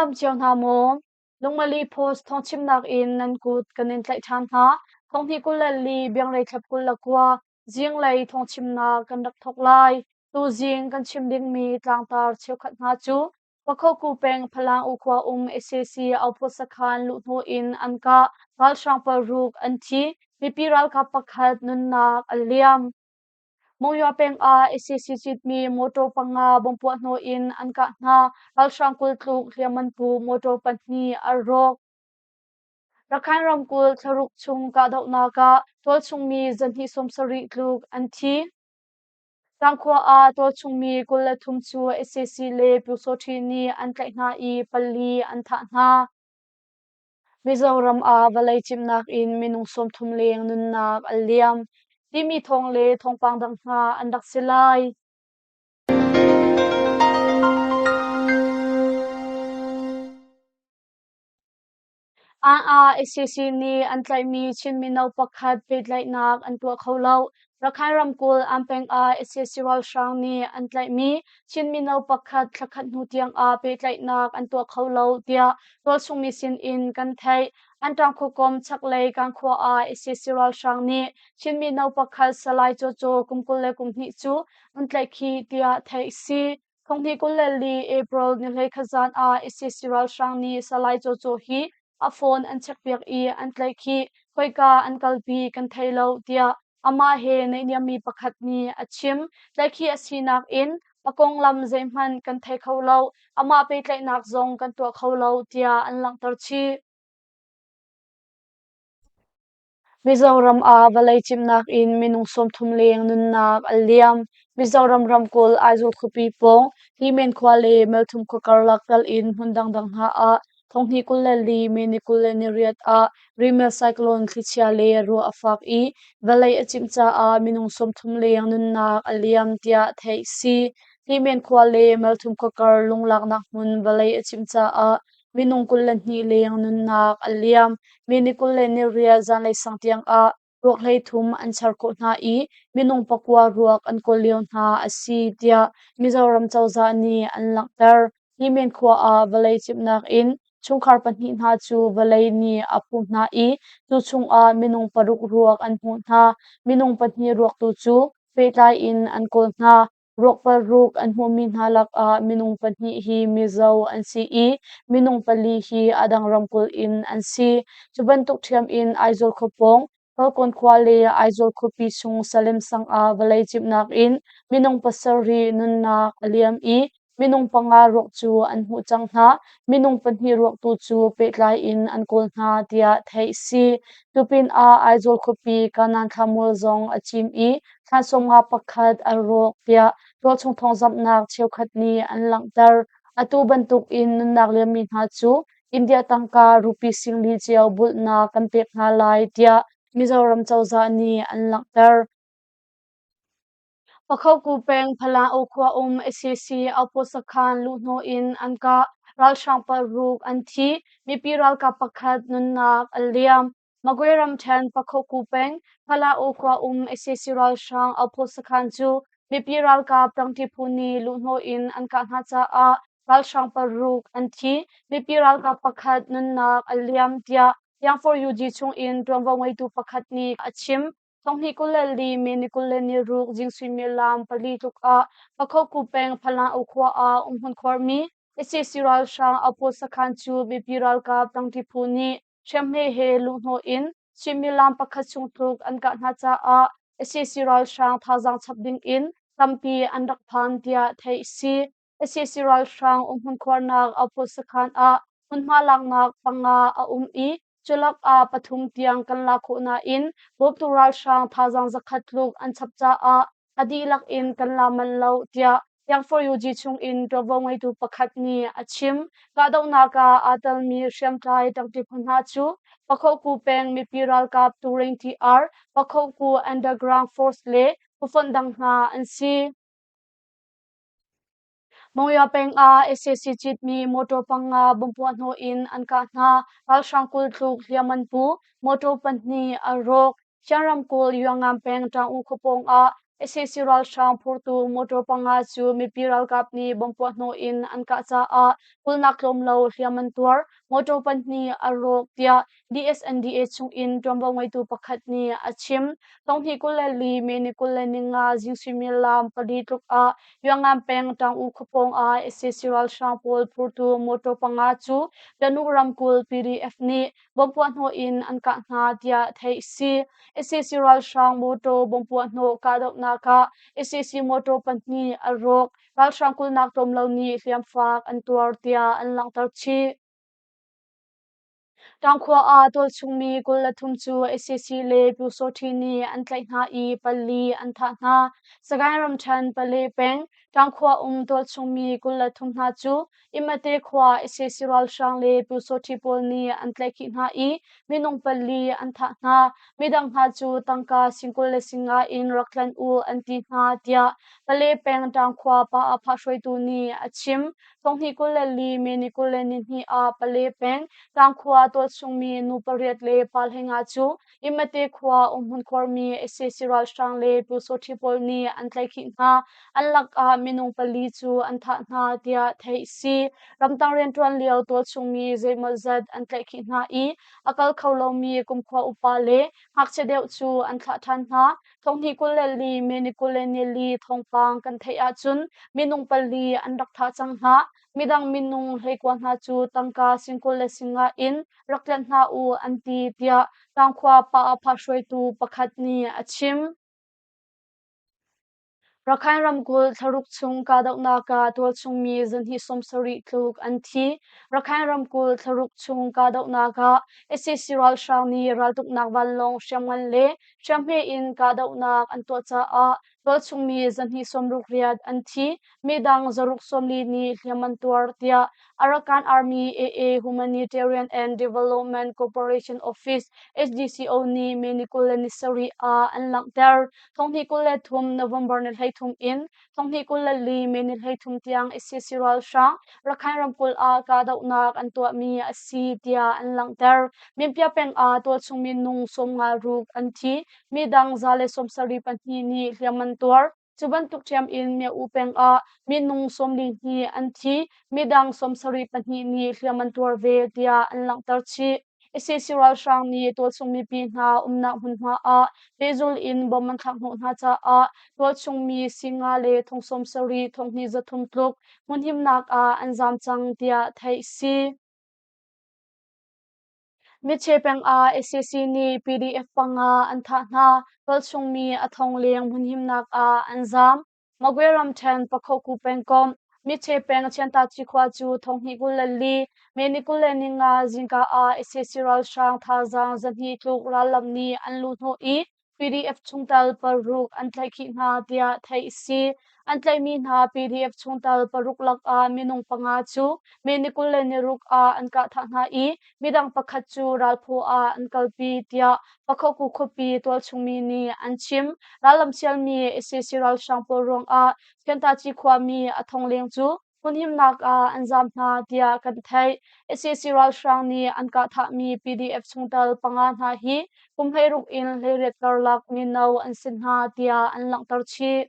dam cio hna maw? Lungmali Post thawngchimnak in nan kut kan in tlaih ṭhan hna. Thonghnih 24 Biangrei thla 29 zinglei thawngchimnak kan rak thawk lai. Tuzing kan chim dingmi tlangtar cheukhat hna cu Pakhoku peng Phalang U khua um sac Auphawt sakhan luhhnawh in an kah. Ralhrang paruk an thi. Mipi ralkap pakhat nunnak a liam. Monywa peng ah sac citmi motor panga bomb puahhnawh in an kah hna. Ralhrang 20 tluk hliam an pu. Motor pahnih a rawk. Rakhine ramkulh thlaruk chung kahdohnak ah tualchungmi zahnih 70 tluk an thi. Tlangkhua ah tualchungmi 23 cu sac le Pyusawṭhi nih an tlaih hna i pali an thah hna. Mizoram ah vawlei cimnak in minung 30 leng nunnak a liam timi thawng le thawngpang dang hna an rak si lai. Aa-sac nih an tlaihmi Chin mino pakhat pehtlaihnak an tuah kho lo. Rakhine ramkulh Ann peng ah sac ralhrang nih an tlaihmi Chin mino pakhat thlakhat hnu tiang ah pehtlaihnak an tuah kho lo tiah tualchungmi sin in kan theih. An ṭangkhuakom chaklei Kankhua ah sac ralhrang nih Chin mino pakhat Salai Caw Caw kum 22 cu an tlaihkhih tiah theih a si. Thonghnih 24 April ni 11 zan ah sac ralhrang nih Salai Caw Caw hi a phone an checkpiak i an tlaihkhih. Khoika an kalpi kan thei lo tiah amah he naihniammi pakhat nih a chim. Tlaihkhih a sinak in a konglam zeihmanh kan thei kho lo. Amah pehtlaihnak zong kan tuah kho lo tiah an langhter chih. Mizoram ah vawlei cimnak in minung 30 leng nunnak a liam. Mizoram ramkulh Aizawl khuapi pawng Hlimen khua le Melthum khua karlak tal in hmun dangdang hna ah thonghnih 24 May ni 28 ah Rimel cyclone thlichia le ruah a fak i vawlei a cimh caah minung 30 leng nunnak a liam tiah theih si. Hlimen khua le Melthum khua kar lunglaknak hmun vawlei a cimh caah minung 22 leng nunnak a liam. Mi ni 28 zanlei sang tiangah ruak 33 an char khawh hna i minung pakua ruak an kawl lio hna a si tiah Mizoram cozah nih an langhter. Hlimen khua ah vawlei cimhnak in chungkhar pahnih hna cu vawlei nih a phum hna i cu chungah minung paruk ruak an hmuh hna. Minung pahnih ruak tu cu pehtlai in an kawl hna. Ruak paruk an hmuhmi hna lakah minung pahnih hi Mizo an si i minung pali hi a dang ramkulh in an si. Cu bantuk ṭhiam in Aizawl khuapawng Falkawn khua le Aizawl khuapi chung Salem sang ah vawlei cimhnak in minung pasarih nunnak a liam i minung panga ruak cu an hmuh cang hna. Minung pahnih ruak tu cu pehtlai in an kawl hna tiah theih a si. Cu pinah Aizawl khuapi Kanan thlamual zong a cim i thla 51 a rawk tiah tualchung thawngzamhnak cheukhat nih an langhter. Atu bantuk in nunnak liammi hna cu India tangka rupee singli cio bulhnak kan pek hna lai tiah Mizoram cozah nih an langhter. Pakhoku peng Phalang khua um sac outpost sakhan luhhnawh in an kah. Ralhrang paruk an thi. Mipi ralkap pakhat nunnak a liam. Magwe ramṭhen Pakhoku peng Phalau khua um sac ralhrang outpost sakhan cu mipi ralkap ṭangṭi phu nih luhhnawh in an kah hna caah ralhrang paruk an thi. Mipi ralkap pakhat nunnak a liam tiah Yangfor UG chung in ṭuanvo ngeitu pakhat nih a chim. Thonghnih 24 May ni 26 zing suimilam pali tluk ah Pakhoku peng Phalau khua ah umhmun khuarmi sac ralhrang outpost sakhan cu mipi ralkap ṭangṭi phu nih hriamhme he luhhnawh in suimilam pakhat chung tluk an kah hna caah sac ralhrang thazaang chap ding in tampi an rak phan tiah theih a si. Sac ralhrang umhmun khuarnak outpost sakhan ah hmunhma laknak panga a um i culak ah pathum tiang kan lak khawh nain bawmtu ralhrang thazaang zakhat tluk an chap caah a dihlak in kan la manh lo tiah Yangfor-UG chung in ṭuanvo ngeitu pakhat nih a chim. Kahdohnak ah aa telmi hriamtlai ṭangṭi phu hna cu Pakhoku peng mipi ralkap Turing TR, Pakhoku Underground Force le phufonh dang hna an si. Monywa peng ah sac citmi motor panga bomb puahhnawh in an kah hna. Ralhrang 20 tluk hliam an pu. Motor pahnih a rawk. Shan ramkulh Yuangam peng Ṭaung khuapawng ah Sac ralhrang phurtu motor panga cu mipi ralkap nih bomb puahhnawh in an kah caah kulnak tlawm lo hliam an tuar. Motor pahnih a rawk tiah DSNDA chungin ṭuanvo ngeitu pakhat nih a chim. Thonghnih 24 May ni 25 zing suimilam 4 tluk ah Yuangan peng Ṭang-U khuapawng ah sac ralhrang pawl phurtu motor panga cu Tanuk ramkulh PDF nih bomb puahhnawh in an kah hna tiah theih a si. Sac ralhrang motor bomb puahhnawh kahdohnak ah sac motor pahnih a rawk. Ralhrang kulhnak tlawm lo nih hliamfak an tuar tiah an langhter chih. Ṭangkhua ah tualchungmi 23 cu sac le Pyusawṭhi nih an tlaih hna i pali an thah hna. Sagaing ramṭhen Pale peng Ṭangkhua um tualchungmi 23 hna cu Imate khua sac ralhrang le Pyusawṭhi pawl nih an tlaihkhih hna i minung pali an thah hna. Midang hna cu tangka sing 25 in rak tlanh u an ti hna tiah Pale peng Ṭangkhua pa a phah hruaitu nih a chim. Thonghnih 24 May ni 22 ah Pale peng Tlangkhua tualchungmi nu pariat le pa 15 cu Imate khua umhmun khuarmi sac ralhrang le Pyusawṭhi pawl nih an tlaihkhih hna. An lakah minung pali cu an thah hna tiah theih a si. Ramtang rianṭuan lio tualchungmi zeimawzat an tlaihkhih hna i a kal kho lomi kumkhua upa le ngakchia deuh cu an thlah ṭhan hna. Thonghnih 24 May ni 24 thawngpang kan theih ahcun minung pali an rak thah cang hna. Midang minung 19 hna cu tangka sing 25 in rak tlanh hna u an ti tiah Tlangkhua pa a hruaitu pakhat nih a chim. Rakhine ramkulh thlaruk chung kahdohnak ah tualchungmi 270 tluk an thi. Rakhine ramkulh thlaruk chung kahdohnak ah sac ralhrang nih raltuknak vanlawng hriamngan le hriamhme in kahdohnak an tuah caah tualchungmi 268 an thi, midang 640 nih hliam an tuar tiah Arakan Army AA Humanitarian and Development Cooperation Office HDCO nih May ni 27 ah an langhter. Thonghnih 23 November ni 33 in thonghnih 24 May ni 33 tiang sac ralhrang Rakhine ramkulh ah kahdohnak an tuahmi a si tiah an langhter. Minpia peng ah tualchung minung 56 an thi, midang 174 nih hliam an tuar. Cu bantuk ṭhiam in Myo-U peng ah minung 42 an thi, midang 74 nih hliam an tuar ve tiah an langhter chih. Sac ralhrang nih tualchung mipi hna umnak hmunhma ah pehzul in bom an thlak hnawh hna caah tualchung mi singa le thong 70 thong hnih 300 tluk hmunhimnak ah an zaam cang tiah theih a si. Mitche peng ah sac nih PDF panga an thah hna. Tualchung mi a thong leng hmunhimnak ah an zaam. Magwe ramṭhen Pakhoku pengkomh Mitche peng Chiantaci khua cu thonghnih 24 May ni 25 zingka ah sac ralhrang thazaang 200 tluk rallam nih an luhhnawh i PDF chungtel paruk an tlaihkhih hna tiah theih a si. An tlaihmi hna PDF chungtel paruk lakah minung panga cu May ni 26 ah an kahthah hna i midang pakhat cu ralphaw ah an kalpi tiah Pakhoku khuapi tualchungmi nih an chim. Rallam sialmi sac ralhrang pawl ruangah Thiantaci khuami a thong leng cu hmunhimnak ah an zaam hna tiah kan theih. Sac ralhrang nih an kahthahmi PDF chungtel panga hna hi kum 16 in 18 karlak mino an si hna tiah an langhter chih.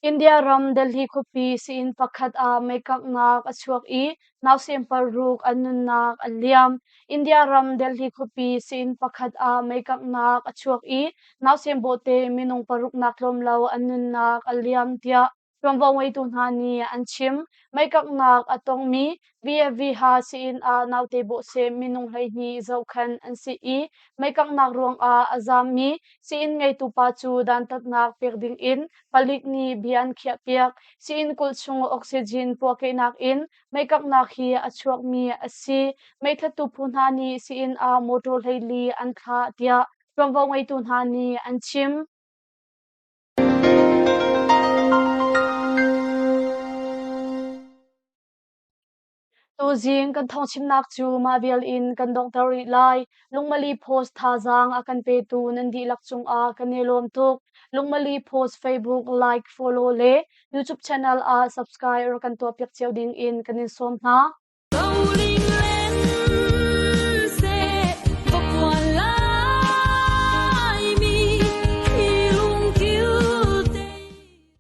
India ram Delhi khuapi sii-inn pakhat ah meikanghnak a chuak i nausem paruk an nunnak an liam. India ram Delhi khuapi sii-inn pakhat ah meikanghnak a chuak i nausem bawhte minung paruknak tlawm lo an nunnak a liam tiah ṭuanvo ngeitu hna nih an chim. Meikanghnak a tongmi VFV ha sii-inn ah naute bawhseh minung 12 zohkhenh an si i meikanghnak ruangah a zaammi sii-inn ngeitu pa cu dantatnak pek dingin palik nih bia an khiahpiak. Sii-inn kulh chung oxygen puahkehnak in meikanghnak hi a chuakmi a si. Meithattu phu hna nih sii-inn ah motor 14 an thlah tiah ṭuanvo ngeitu hna nih an chim. Tuzing kan thawngchimnak cu mah vial in kan donghter rih lai. Lungmali Post thazaang a kan petu nan dihlak cungah kan i lawm tuk. Lungmali Post Facebook like, follow le YouTube channel ah subscribe rak kan tuahpiak cio ding in kan in sawm hna.